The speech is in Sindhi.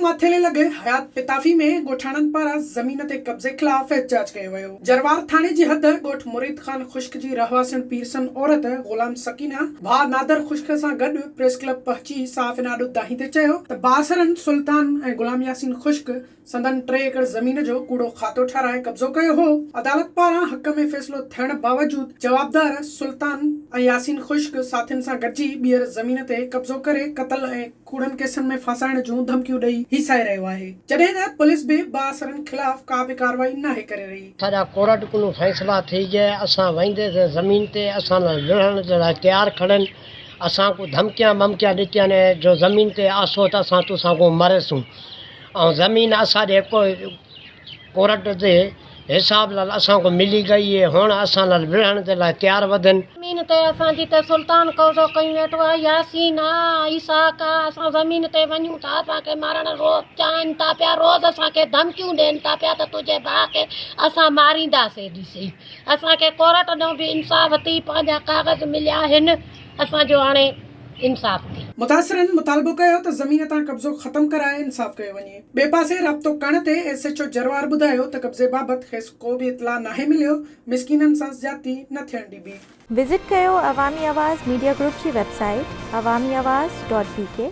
ماٿيلي لڳ حيات پتافي ۾ ڳوٺاڻن پاران زمين تي قبضي خلاف احتجاج ڪيو ويو. جروار ٿاڻي جي حد ڳوٺ مريد خان خشڪ جي رهواسڻ پيرسن عورت غلام سڪينه ڀاء نادر خشڪ سان گڏ پريس ڪلب پهچي صحافين آڏو دانهيندي چيو ته بااثرن سلطان ۽ غلام ياسين خشڪ سندن ٽي ايڪڙ زمين جو ڪوڙو کاتو ٺهرائي قبضو ڪيو هو، عدالت پاران حق ۾ فيصلو ٿيڻ باوجود جوابدار سلطان ۽ ياسين خشڪ ساٿين سان گڏجي ٻيهر زمين تي قبضو ڪري قتل ۽ ڪوڙن ڪيسن ۾ ڦاسائڻ جون ڌمڪيون ڏئي هيسائي رهيو آهي، جڏهن ته پوليس به بااثرن خلاف ڪا به ڪارروائي ناهي ڪري رهي. ساڏا ڪورٽ ڪنون فيصلا ٿي گئي، اسان وينديسين زمين تي، اسان نال وڙهڻ جي لاء تيار کڙن، اسان ڪو ڌمڪيان ٻمڪيان ڏتيان ني جو زمين تي آسو ته اسان تسان ڪو مريسون ۽ زمين اساڏي ڪورٽ جي حساب نال اسان ڪو ملي گئي هي، هڻ اسان نال وڙهڻ جي لاء تيار وڌن. زمين تي اسان جي ته سلطان قبضو ڪيون ويٺو آ، ياسين آ، اسحاق آ، اسان زمين تي وڃون ٿا اسان کي مارڻ روز چاهين ٿا پيا، روز اسان کي ڌمڪيون ڏين ٿا پيا ته تنهنجي ڀاء کي اسان مارينداسين ڏسي اسان کي ڪورٽ ڏانهن به انصاف ٿي پنهنجا ڪاغذ مليا آهن اسان جو هاڻي انصاف ٿي. متاثرن مطالبو ڪيو ته زمين تان قبضو ختم ڪرائي انصاف ڪيو وڃي. ٻئي پاسي رابطو ڪرڻ تي ايس ايڇ او جروار ٻڌايو ته قبضي بابت کيس ڪو به اطلاع ناهي مليو، مسڪينن سان زيادتي نه ٿيڻ ڏبي. وزٽ ڪيو عوامي آواز ميڊيا گروپ جي website Awami Awaz dot B K.